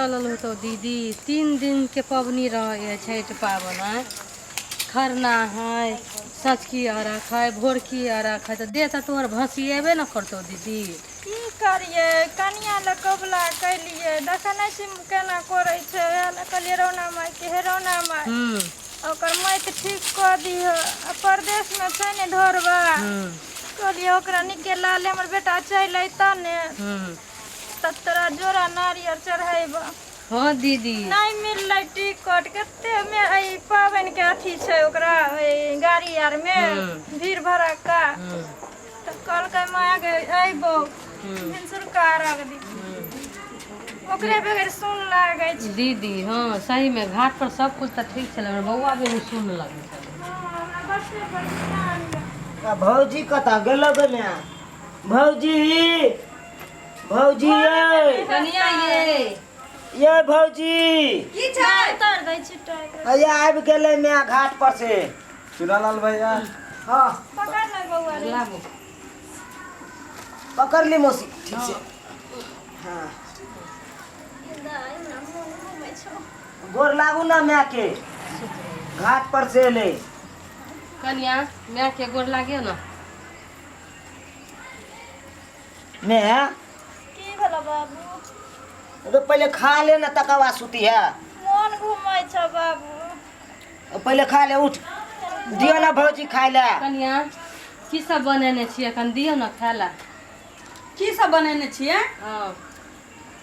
चलल होतौ दीदी। 3 दिनके पबनी रहै है छठि पाबनि। आँय, खरना है, सँझुकी अर्घ है, भोरकी अर्घ है, तऽ देह तऽ तोहर भसिएबे ने करतौ दीदी। की करियै, कनिया लए कबुला केलियै, देखै नहि छी केना करै छै। उएह लए कहलियै रौना मायके, हे रौना माय, ओकर माटि ठीक कऽ दिहऽ। आ परदेशमे छै ने ढोरबा, कहलियै ओकरा नीके लाले हमर बेटा चलि अयतऽ ने तब तोरा जोड़ा नारियर चढ़ेबऽ। हँ दीदी। नहि मिललै टिकट। कते मे एहि पाबनिके अथी छै ओकरा एहि गाड़ी आरमे भीड़ भड़क्का। तऽ कहलकै माय गे अयबौ भिनसुरका अर्घ दिन। ओकरे बगैर सुन लागै छै। दीदी हँ, सहीमे घाट पर सब कुछ तऽ ठीक छलै, हमर बौआ भी सुन लगै छलै। हँ, हमरा बच्चे पर ध्यान यऽ। आ भौजी कतऽ गेलो गे माय? भौजी, भौजी ये। कनिया ये। ये भौजी। की छै? उतार दै छी टाइगर। हैया आबि गेलै माय घाट पर से। चुनालाल भैया। हाँ। पकड़ ले बौआ रे। लाबू। पकड़ ली मौसी ठीक से। हाँ। दाइ, हमरा मोन घुमै छौ। गोर लागू ना माय के, घाट पर से एलै। कनिया, माय के गोर लागियो ना। माय। की भेलो बाबू? तो पहले खा ले ना तकर बाद सुती है। मोन घुमै छौ बाबू। पहले खा ले, उठ दियो ना भौजी खाय ले। कनिया, की सब बनेने छियै? एखन दियौ ने खाय ला। की सब बनेने छियै? हँ।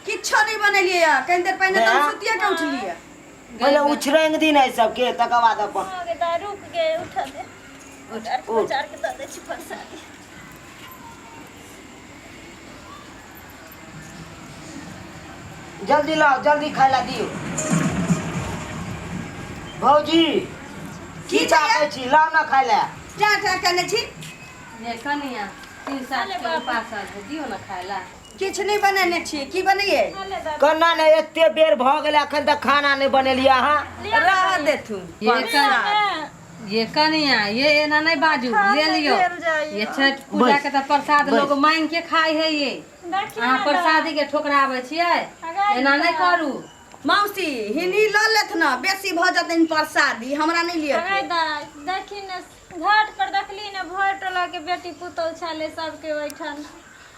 किछो नहि बनेलियै यऽ, कनि देर पहिने तऽ हम माय। सुतिए के उठलियै। पहले उछरंग दिन है सबके तकर बाद अपन। हाँ गे दाइ, रुक गे, उठा दे। उठ। उठ। उतार के दऽ दै छी प्रसादी। जल्दी लाओ, जल्दी खाय ला दियो। भौजी की की ताकै छी? लाओ ना खाय ला। टा टा केने छी। ये कनिया, 3 साल के उपास है, दियौ ने खाय ला। किछु नहि बनेने छियै, की बनैयै? कन्ना ने एते बेर भऽ गेलै, अखन तक खाना नहि बनेलियै अहाँ। रह देथुन। ये ये कनिया, ये एना नहि बाजू, ले लियौ। ये छठ पूजा के तऽ प्रसाद लोग मांगि के खाय है। ये अहाँ प्रसादी के ठोकराबै छियै, एना नहि करू। मौसी, हिनी लऽ लेथ ने, बेसी भऽ जेतनि प्रसादी, हमरा नहि लिअ। देखी ने, घाट पर देखली ने, भरि टोला के बेटी पुतहु छलै सबके ओहिठाम।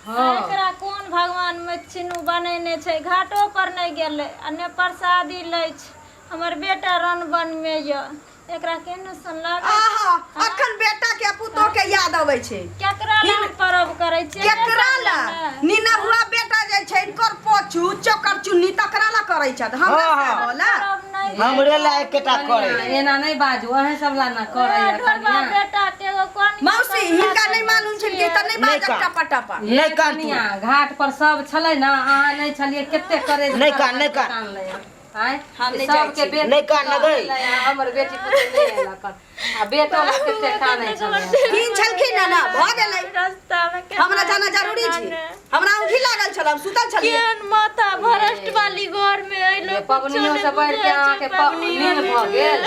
एकरा कोन भगवान मच्छिनु बनेने छै, घाटो पर नहि गेलै आ ने प्रसादी लै छै। हमर बेटा रनबन मे यऽ, एकरा केहन सन लागै? आहा, अखन बेटा के पुतोह के याद अबै छै। केकरा ला हम परब करै छियै? केकरा ला? नीना हुआ बेटा जे छै इनकर पोछू चोकर चुन्नी तकरा ला करै छथि, हमरा हाँ, हाँ। से बोला। परब नहि। हमरे ला एकेटा करे। एना नहि बाजू, अहें सब ला ना करे। ढोरबा बेटा के एगो कोन मौसी, हिनका नहि मालूम छनि कि तऽ नहि नहि बाजब का। टपा टपा। नहि कान तू। कनिया, घाट पर सब छलै ने, अहाँ नहि छलियै, कते करे। नहि कान, नहि कान। आँय, हम नहि जाइ सबके छी। बेटी नहि कान पुतोह लगै। एलै आ हमर बेटी पुतोह नहि एलक आ बेटो लए कते कानै छलै। हीन छलखिन ने, ने भऽ गेलै। रास्ता मे केना हमरा जाना जरूरी छै? हमरा औंघी लागल छल, हम सुतल छलियै। केहन माथा भ्रष्ट वाली घर में अइलो। ये पबनियो से बढ़ि के अहाँके नीन भऽ गेल।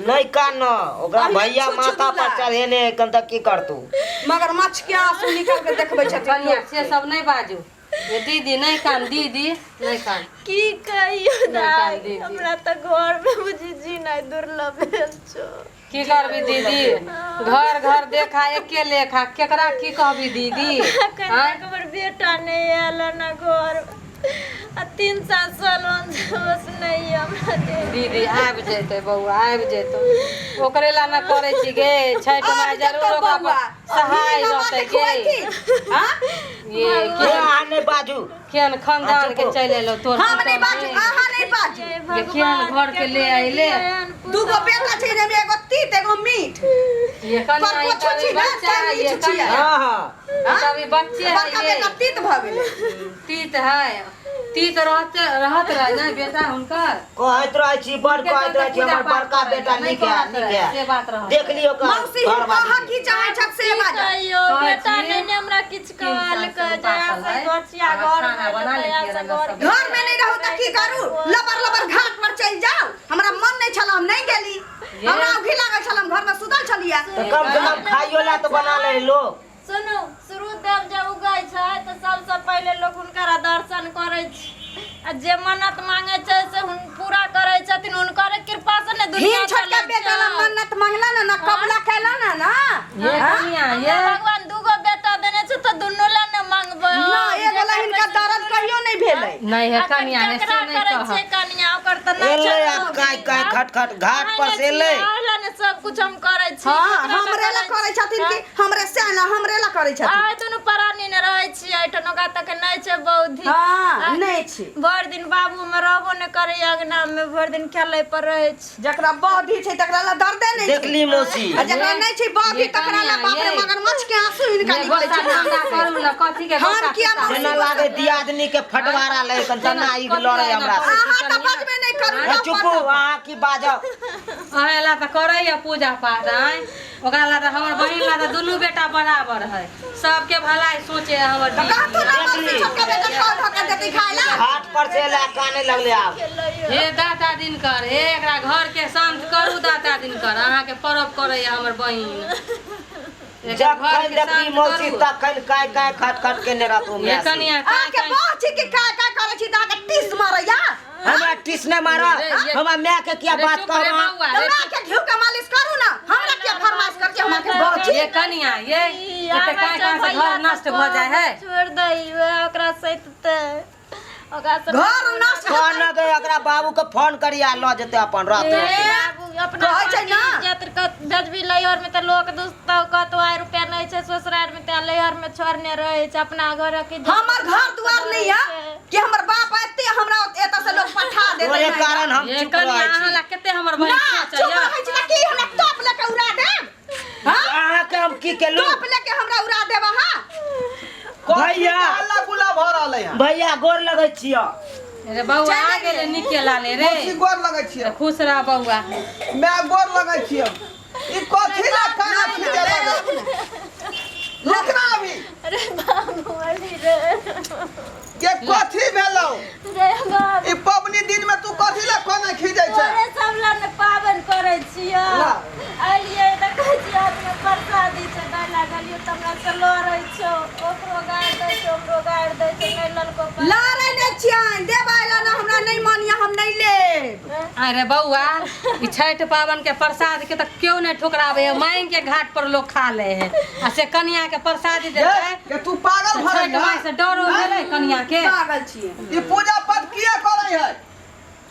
नहि कान न, ओकरा अहिना भैया छू छू माथा पर दुला। चढ़ेने है तऽ की करतू? मगर मच्छ के आंसू निकाल के देखबै छथिन। कनिया, से सब नहि बाजू। ये दीदी, नहि कान दीदी, नहि कान। की कहियो नहि कान दाइ, दीदी। हमरा तऽ घर में बुझी जीनाइ दुर्लभ भेल छौ। की करबी दीदी, घर घर देखा एके लेखा, केकरा की कहबी दीदी? अखन आँय? तक हमर बेटा नहि आयल हन घर आ 3 साल सलोन बस नहि हमरा दे। दीदी, आबि जेतै बौआ, आबि जेतौ। ओकरे ला न करै छी गे छठि माय, आबि जरूर जेतौ ओकरा पर बौआ। सहाय हिनी रहतै के गे। खुएथिन? हाँ? ये हे केहन अहाँ नहि बाजू। केहन खानदान के चलि एलौ तोर हम नहि पुतौह बाजू, गे। अहाँ नहि बाजू। ये केहन घर के ले अइले। दूगो बेटा छै जाहिमे एगो तीत एगो मीठ। ये कनिया, पर ई कुछो तऽ अभी छी ने, बच्चा तऽ है, ये मीठ छियै। कनिया। हाँ हाँ। ई तऽ अभी बच्चे है। बड़का ये बेटा तीत भऽ गेलै। तीत है, तीत रहते रहत रहे ने बेटा हुनकर। कहैत रहै छी, बड़ हुनके कहैत चलते रहै छी, पूजा हमर पाठ बड़का करै बेटा लए, नहि नीक है, करत नीक रहे, है। से बात रहत। देख लियौ मौसी, घर अहाँ की चाहै छथि से बाजऽ। कहियो कहै बेटा छी, नहि ने हमरा किछु 3 साल कहलकै, से जहिया उपासल से है, गोचिया अहाँ घर खाना मे बना तहिया लेतियै से रंगा घर सब। घर में नहीं रहू तऽ की करू? लबर लबर घाट पर चलि जाउ? हमरा मन नहीं छल, हम नहीं गेली। हमरा औंघी लागल छल, हम घर में सुतल छलियै। तऽ कम से कम खाइयो ला तऽ बना ले लोग। सुनू, सूर्यदेव जब उगै छै तऽ सबसँ पहिले लोक हुनकर दर्शन करै छै। आ जे मन्नत मांगे छै से हुन पूरा करै छथिन हुनकर कृपा से ने दुनिया हिन छोटका चलै बेटा ला छै। मन्नत मंगला ना ना कबला कैला ना ना ये कनिया ये हमरा भगवान दूगो बेटा देने छै तऽ दुनू ला ने मांगबै हम। ना एगो ला हिनका दर्द कहियो नहीं भेलै नहीं है अखन कनिया है से केकरा नहीं करै कह छियै कनिया ओकर तऽ नहि एलै छै आब काय काय खट खट घाट पर से एलै अहाँ ला ने सब कुछ हम करै छी हाँ केकरा ला हमरे ला करै छथिन कि हमरे सियाना हमरे ला करै छथिन आइ दुनू प्राणी ने रहै छियै एहिठाम ओकरा तक नहि छै बौद्धि हाँ नहीं छी भरि दिन बाबू में रहबो नहि करै अंगना में भरि दिन खेलै पर रहै छी जकरा बौद्धि छै तकरा ला दर्दे नहीं छै देखली मौसी आ जकरा नहीं छै बौद्धि ये तकरा ला कनिया, बाप रे ये। मगरमच्छ के आंसू हिनका ये निकलै गोसा छै ठंडा करू ना कथी के हम गोसा किया पिता? जेना लागे दियादनी के फटवारा लै कन तना ई लड़े हमरा से अहाँ तऽ बजबे नहीं करू ए, चुपू अहाँ की बाजब अहें ला तऽ करैया पूजा पाठ आँय ओकरा ला तऽ हमर बहिन ला तऽ दुनू बेटा बराबर है सबके भलाई सोचे है हमर तऽ कहथु ना दीदी। मौसी छोटका बेटा कह धऽ के देतै खाय ला घाट पर से एलै काने लगले आब हे दाता दिनकर हे एकरा घर के शांत करू दाता दिनकर अहाँके परब करैया हमर बहिन एकर घर जखन के देखली शांत मौसी करू। तखन काय काय खट खट केने रहतू ये माय से। कनिया काय अहाँके काय बह छी कि काय काय करै छी तऽ अहाँके टीस मारैया हमरा टीस नहि मारा रे, ये- हमरा माय के किया रे, बात चुप रे कहब बौआ, तऽ रे, मायके घिउ के मालिश करू ना हमरा किया फरमाइश करै छी हमरा के बह छी ये कनिया ये एते काय काय से घर नष्ट भऽ जाइ है छोड़ दही वएह ओकरा सैततै ओकरा से घर नष्ट फोन न गए ओकरा बाबू के फोन करिया लऽ जेतै अपन रहतै बाबू अपना कहै छै ना। इज्जत के भेजबी लैहर में तऽ लोक दुसतौ कहतौ आइ रुपया नहि छै ससुरार में तऽ लैहर में छोड़ने रहै छै अपना घरक इज्जत हमर घर दुआर नहीं है कि हमर बाप एते हमरा एतऽ से लोग पठा देतै तोरे कारण हम ये चुप कनिया रहै अहाँ छी ला कते हमर बहिन ना चुप सोचैया रहै छी तऽ की हमरा टोप लेके उड़ा देब हाँ अहाँके हम की केलहुँ टोप लेके हमरा उड़ा देब अहाँ भैया हल्ला गुल्ला भऽ रहलै हन भैया गोर लगै छियौ रे बौआ आ गेलै नीके लाले रे मौसी गोर लगै छियै खुश रह बौआ माय गोर लगै छियै ई कथी ला खाना खींचे लागल रुक ना अभी अरे बाबू अली रे के कथी भेलौ रे बाबू ई पबनी दिन में तू कथी ला खाना खींचै छै तोरे सब ला ने पाबनि करै छियै ला। अलियै तऽ कहै छियै हाथमे प्रसादी छै दै लागलियै तऽ हमरा से लड़ै छौ ओकरो गारि दै छौ हमरो गारि दै छौ नहि ललको पर लड़ै नहि छियनि देबै ला ना हमरा नहि मन यऽ हम नहि लेब अरे बौआ ई छठि पाबनि के प्रसाद के तऽ केओ नहि ठुकराबै है मांगि के घाट पर लोग खा ले है आ से कनिया के प्रसादी देतै के तू पागल भऽ छठि माय से डरो भेलै कनिया के पागल छियै ई पूजा पाठ किया करै है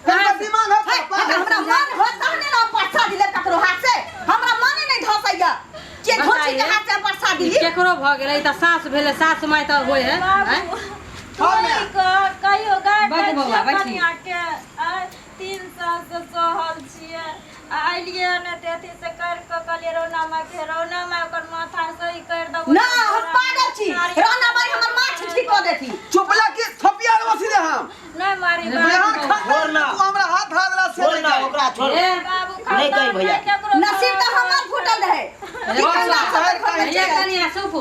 कनिका दिमाग है हे, पागल हमरा मन होत तहने ना हम प्रसादी लेब ककरो हाथ से हमरा मने नहीं धसैया के घोची के हाथ से हम प्रसादी ली केकरो भऽ गेलै तऽ सास भेलै सास माय तऽ होइ है आँय? बाबू कहियो गारि बैठ दै बौआ, छियै बैठी। कनिया के आइ 3 साल से सहल छियै आ अयलियै हन तऽ अथी से करि कऽ कहलियै रौना माय के रौना माय ओकर माथा सही करि देबो ना हम पागल छी रौना माई हमर माछ ठीक कऽ देती चुप ला के थपिया देबो सीधे हम नहि मारी रे बाबू बिहान छोड़ खानदान ना। में तू हमरा हाथ हाथ ला से छोड़ नहीं ना जाए। ओकरा छोड़ ए, बाबू नहीं कही भैया। केकरो नसीब तऽ हमर फूटल रहे रे बौआ, शहर का ये कनिया सुप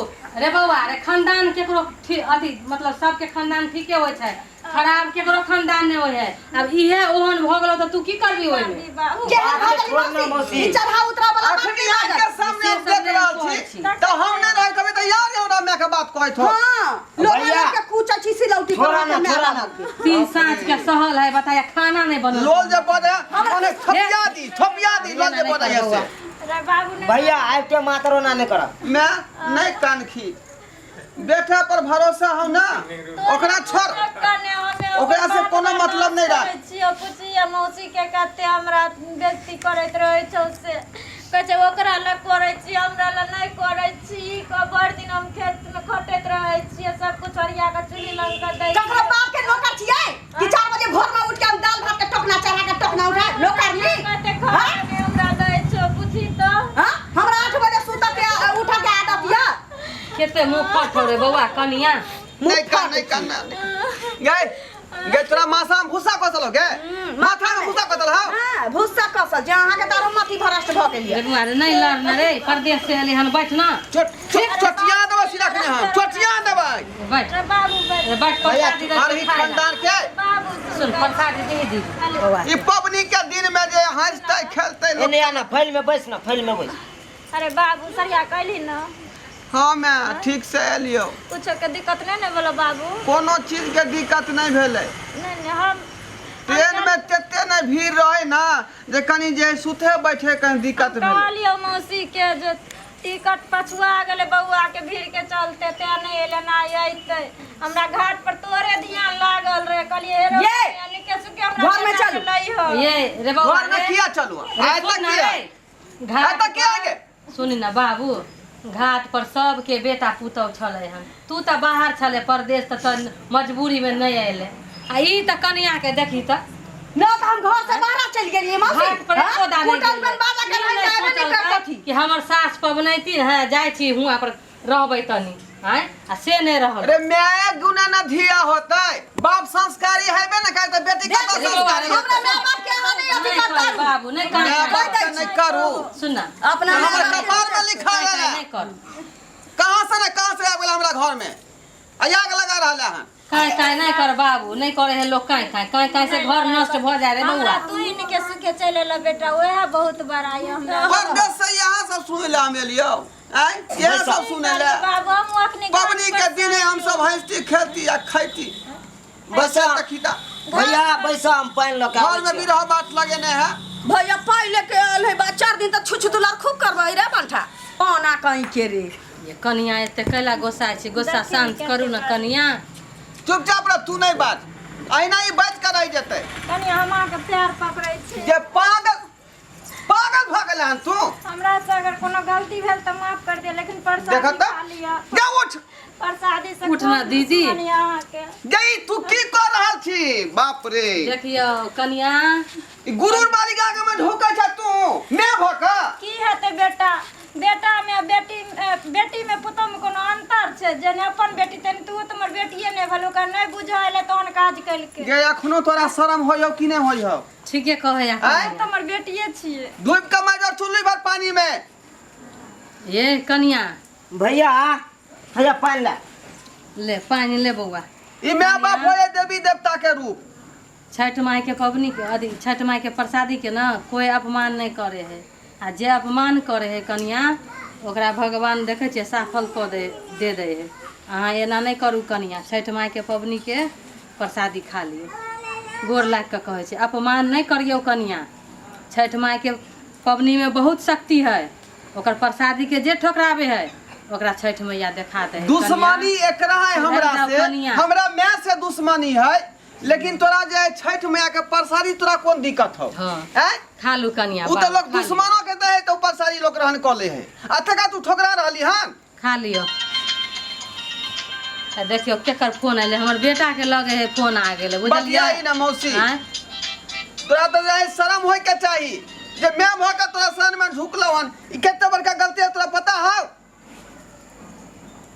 रे बौआ रे खानदान केकरो ठीक अथी मतलब सबके खानदान ठीके होइ छै खराब केकरो खानदान नहि होइ है अब इहे ओहन भऽ गेलौ तऽ तू की करबी ओहिमे बाबू केहन भऽ गेली छोड़ ना मौसी मौसी। ई चढ़ा उतरा वाला बात अखनी नहि आके बाजत सामने हम से देख सब रहल नहि छी कहै तऽ हम नहि रहै कभी तऽ यार हमरा माय के बात कहैत हो हाँ लोग भैया। के कूचा छी सिलौटी पर छोड़ा ना, माय छोड़ा ना। बाप के। तीन साँझ के सहल है बताया खाना नहीं बनल लोल जे बजे मने थपिया दी लोल जे बजे से रे बाबू नहि भैया आबिते मातरो ना नहि करब मैं नहीं कान खी बेटा पर भरोसा हो ना ओकरा छोड़ ओकरा से कोनो मतलब नहि राख। छियो पुछिए मौसी के कते हमरा बेइज्जती करैत रहै छौ से कहै छै ओकरा लए करै छी हमरा लए नहि करै छी ई कह भरि दिन हम खेत मे खटैत रहै छियै सब कुछ ओरिया के चूल्ही लग के दै ककरो बाप के नौकर छियै कि 4 बजे भोर में उठ के हम दाल भात के टोकना चढ़ा के टोकना उठा नौकर ली कते खाना के हमरा दै छौ पुछी तऽ हाँ हमरा 8 बजे सुतऽ के उठऽ के आदत यऽ कते मुँह फट रे बौआ कनिया नहीं कान नहीं कान गए गए तोरा माथा में भूसा कसल गे माथा में भूसा कसल हौ हाँ भूसा कसल जे अहाँ के तारो मथी भ्रष्ट भऽ गेल यऽ रे बौआ रे नहीं लड़ना रे परदेश से एली हन बैठ ना चोट चोट चोटिया देबै सीधा कने हम चोटिया देबै बैठ रे बाबू बैठ रे बैठ प्रसादी दे हर ही खाय ला। खानदान के बाबू सुन प्रसादी दे दी बौआ ई पबनी के दिन में जे हंसते खेलते लोग एने आ ना फैल में बैस ना फैल में बैस अरे बाबू सरिया कैली ना हाँ मैं ठीक से एलियो। कुछो के दिक्कत नहीं ने भेलो बाबू? कोनो चीज के दिक्कत नहीं भेलै। नहीं नहीं, हम ट्रेन में तेते नहीं भीड़ रहे ना जे कनी जे सुते बैठे कनी दिक्कत भेलै। कहलियो मौसी के जे टिकट पछुआ गेलै बौआ के भीड़ के चलते, तें नहीं एलै, ना अइतै। हमरा घाट पर तोरे ध्यान लागल रहे, कहलियै हे रो ये! निके सुके हमरा घर में केना चलू। लई हो। ये रे बौआ घर में रे। किया चलू? रे आइ तक सुन ना किया रे। घाट आइ तक किया पर- गे? सुन ना बाबू, घाट पर सबके बेटा पुतहु छलै हन, तू तऽ बाहर छलै परदेश, तऽ तोर मजबूरी में नहीं अयलै। आ ई तऽ कनिया के देखी तऽ न तऽ हम घर से बाहर चलि गेलियै मौसी। घाट पर एको दाना कुटल नहि बन बाजा के ई रहि नहि जाएबे नहि सोचलकै करतथि। कि हमर सास पबनैती है, जाइ छी हुआँ पर रहबै तनी, आँय, आ से नहि रहल। अरे माय गुना न धिया होतै, बाप संस्कारी हेबे न करे त बेटी कतऽ देख, संस्कारी हमरा हेतै? माय बाप के अहाँ नहि अथी नहि करता। करू बाबू, नहि माय करू। बाप के नहि करू। सुन ना, अपना हमर माय बाप के- कपार में लिखा नहि गेल नहि करू। कहाँ से ने कहाँ से आबि गेल हमरा घर में आ आग लगा रहल हन। काहे काहे नहि कर बाबू, नहि करे है लोग काहे काहे काहे काहे से घर नष्ट भऽ जाय रे बौआ। हमरा तू ही निके सुखे चलि एलऽ बेटा, वएह बहुत बड़ा यऽ हमरा। परदेश से यहाँ सब सुनै लए हम एलियौ, आँय, इएह सब सुनै लए। बाबू हम अखनी घाट पबनी पर के दिने हम सब हँसती खेलती आ खैती। बस देखी तऽ भैया बैसा, हम पानि लऽ के घर आबै में छियौ। बिरह बात लगेने है। भैया पाइ लेके आयल है बा, 4 दिन तक छुछु दुलार खूब करबै रे बंठा पाना कहीं के रे। ये कनिया एते कैला गोस्सा छी? गोस्सा शांत करू ने कनिया। चुपचाप रह तू, नहीं बाज, अहिना ही बाज कर रहि जेतै। कनि हम अहाँके पैर पकड़ै छी। जे पागल पागल भऽ गेलै हन तू। हमरा से अगर कोनो गलती भेल तऽ माफ कर दिअ, लेकिन प्रसादी देखत खा लिअ। गे उठ। प्रसादी से उठ ना खूब दीदी। दुश्मनी अहाँके। गे ई तू की कर रहल छी? बाप रे, देखियौ कनिया, ई गुरूर बाली के आगे में ढोकै छ तू मैं भऽ कऽ। की हेतै बेटा, बेटा में बेटी, बेटी में पुतोह में कोनो अंतर छै? जेने अपन बेटी तेने तू तऽ हमर बेटिए नहि भेल, ओकरा नहि बुझल तहन काज केलकै। गे अखनो तोरा शरम होइयौ कि नहि होइयौ? ठीके कहै आँय? तऽ हमर बेटिए छियै। डूबि कऽ मरि जाओ चुल्ली भर पानी में। ये कनिया। भैया भैया पानि ला। ले पानि ले बौआ। ई my बाप होए देवी देवता के रूप। छठि माई के पबनी के अथी छठि माई के प्रसादी के ना कोई अपमान नहीं करे है, आ जे अपमान करे है कनिया ओकरा भगवान देखे छियै साफल कऽ दे दे दै है। अहाँ एना नहीं करू कनिया, छठि माई के पबनी के प्रसादी खा लियौ, गोर लागि कऽ कहै छै अपमान नहीं करियौ कनिया। छठि माई के पबनी में बहुत शक्ति है, ओकर प्रसादी के जे ठोकरावे है ओकरा छठि मैया देखा दे है। दुश्मनी एकरा है हमरा सुधरि जाउ से, कनिया। हमरा my से दुश्मनी है, लेकिन तोरा जे है छठि मैया के प्रसादी तोरा कोन दिक्कत हौ? हाँ। हैं? खा लू कनिया, उ तऽ बाबू, लोग खा लियौ। दुश्मनो के दे है तऽ प्रसादी लोग ग्रहण कऽ ले है, आ तका तू ठोकरा रहली हन। खा लियौ। आ देखियौ केकर फोन एलै, हमर बेटा के लगे है फोन आ गेलै, बुझलियै? बतियाई ना मौसी। आँय? तोरा तऽ जे है शरम होय के चाही जे my भऽ के तोरा शरण में झुकलौ हन, ई कते बड़का गलती है तोरा पता हौ?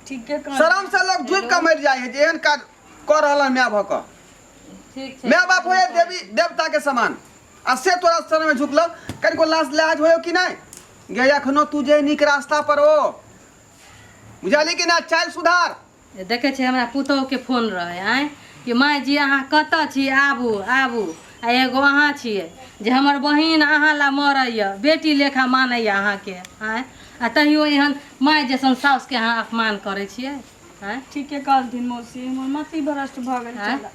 ठीके कहलियै। शरम से लोग डूबि कऽ मरि जाइ है जे एहन काज कऽ रहल हन my भऽ कऽ। ठीक छै। My बाप होय देवी देवता के समान, आ से तोरा शरण में झुकलौ, कनिको लाज लिहाज होयो कि नहि? गे अखनो तू जे नीक रास्ता पर हो, बुझली कि ना? चालि सुधार। देखै छियै हमरा पुतोहुके फोन रहै, आँय, कि माय जी अहाँ कतऽ छी, आबू आबू। आ एगो अहाँ छियै जे हमर बहिन अहाँ ला मरैए, बेटी लेखा मानैए अहाँके, आँय, आ तैयो एहन माय जैसन साउसके अहाँ अपमान करै छियै, आँय? ठीके कहलथिन मौसी, हमर मति भ्रष्ट भऽ गेल आँय? छलै।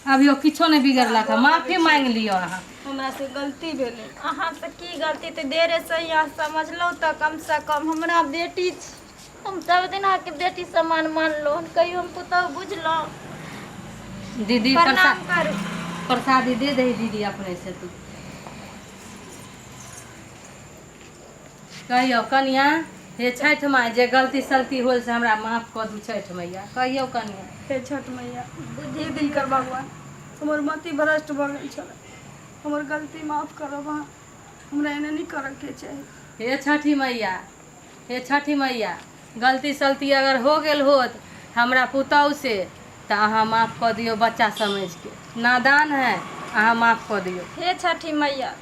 अभियो किछो नहि बिगड़लक हँ, माफी मांगि लिअ अहाँ। हमरा से गलती भेलै। अहाँ से की गलती तऽ देरे सही अहाँ समझलहुँ तऽ कमसँ कम हमरा बेटी छी, हम सब दिन अहाँके बेटी समान मानलहुँ हन, कहियो हम पुतहु बुझलहुँ? दीदी प्रणाम करू। प्रसादी दे दही दीदी अपने से। तू कहियौ कनिया, हे छठि माय जे गलती सलती होल से हमरा माफ कऽ दू छठि मैया, कहियौ कनिया। हे छठ मैया, बुद्धि दिनकर भगवान, हमर मति भ्रष्ट भऽ गेल छलै, हमर गलती माफ करब अहाँ, हमरा एना नहि करऽके चाही। हे छठि मैया, हे छठि मैया, गलती सलती अगर हो गेल होत हमरा पुतहु से तऽ अहाँ माफ कऽ दियौ, बच्चा समझिके नादान है, अहाँ माफ कऽ दियौ। हे छठि मैया,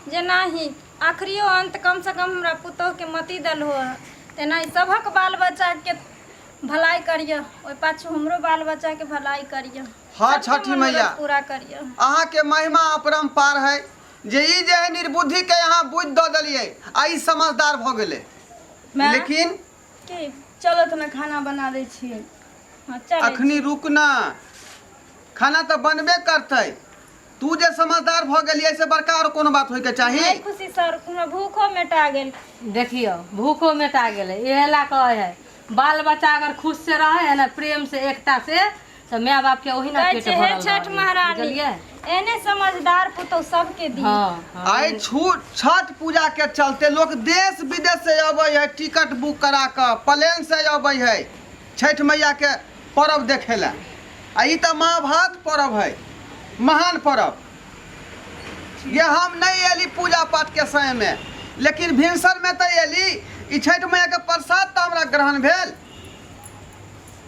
जेनाही आखिरियो अंत कमसँ कम हमरा पुतोहुके मति देलहो हँ, तेनाही सभक बाल बच्चाके भलाई करिअ, ओहि पाछू हमरो बाल बच्चाके भलाई करिअ। हाँ सबके छठी मनोरथ मैया, पूरा करिअ। अहाँके महिमा अपरम्पार है जे ई जे है निर्बुद्धि के अहाँ बुद्धि दऽ देलियै आ ई समझदार भऽ गेलै। माय? लेकिन की? चलो तऽ खाना बना दै छियै। हँ चलै। अखनी रुक ना, खाना तऽ बनबे करतै। तू जे समझदार भऽ गेलियै से बड़का आओर कोनो बात होइके चाही? नहि खुशी सर, हमरा भूखो मेटा गेल। देखियौ, भूखो मेटा गेलै। इहे ला कहै है, बाल बच्चा अगर खुश से रहै है ने, प्रेम से, एकता से, तऽ माय बाप के ओहिना कहै पेट छै हे भरल छठ रहै। महारानी, बुझलियै? एहने समझदार पुतहु सबके दी। हँ हँ। आइ छठ पूजा के चलते लोक देश विदेश से अबै है, टिकट बुक करा कऽ प्लेन से अबै है छठि मैया के पर्व देखे ला। आ ई तऽ महाभारत पर्व है, महान पर्व। ये हम नहीं एली पूजा पाठ के समय में, लेकिन भिनसर में तऽ एली, ई छठि मैया के प्रसाद तऽ हमरा ग्रहण भेल।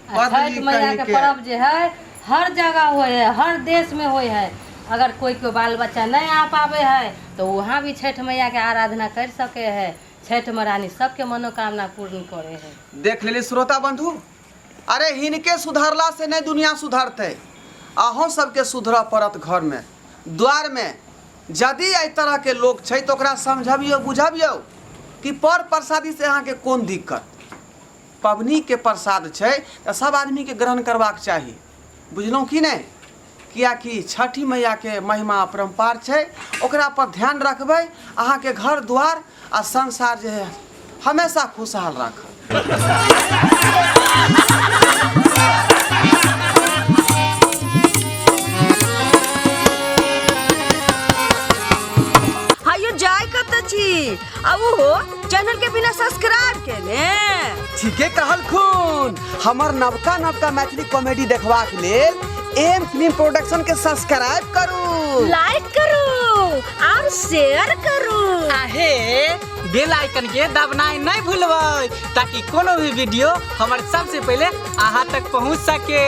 आ छठि मैया के पर्व जे है हर जगह होइ है, हर देश में होइ है। अगर कोई के बाल बच्चा नहीं आ पावे है तो वहाँ भी छठि मैया के आराधना कर सके है। छठि महारानी सबके मनोकामना पूर्ण करे है। देख लेली श्रोता बंधु, अरे हिनके सुधरला से नहीं दुनिया सुधरते, अहों सबके सुधरऽ पड़त। घर में द्वार में यदि एहि तरह के लोग छै तऽ ओकरा समझबियौ बुझबियौ कि पर प्रसादी से अहाँके कोन दिक्कत। पबनी के प्रसाद छै तऽ सब आदमी के ग्रहण करबाक चाही, बुझलहुँ कि नहि? किएकि छठि मैया के महिमा अपरम्पार छै, ओकरा पर ध्यान रखबै, अहाँके घर द्वार आ संसार जे है हमेशा खुशहाल राखत। हायो जाय कतऽ छी आ ओहो चैनल के बिना सब्सक्राइब केने? ठीके कहलखुन। हमर नवका नवका मैथिली कॉमेडी देखबाक लेल एम फिल्म प्रोडक्शन के सब्सक्राइब करू, लाइक करू और शेयर करू। आहे बेल आइकन के दबनाइ नहीं भूलबै ताकि कोनो भी वीडियो हमर सबसे पहले अहाँ तक पहुँच सके।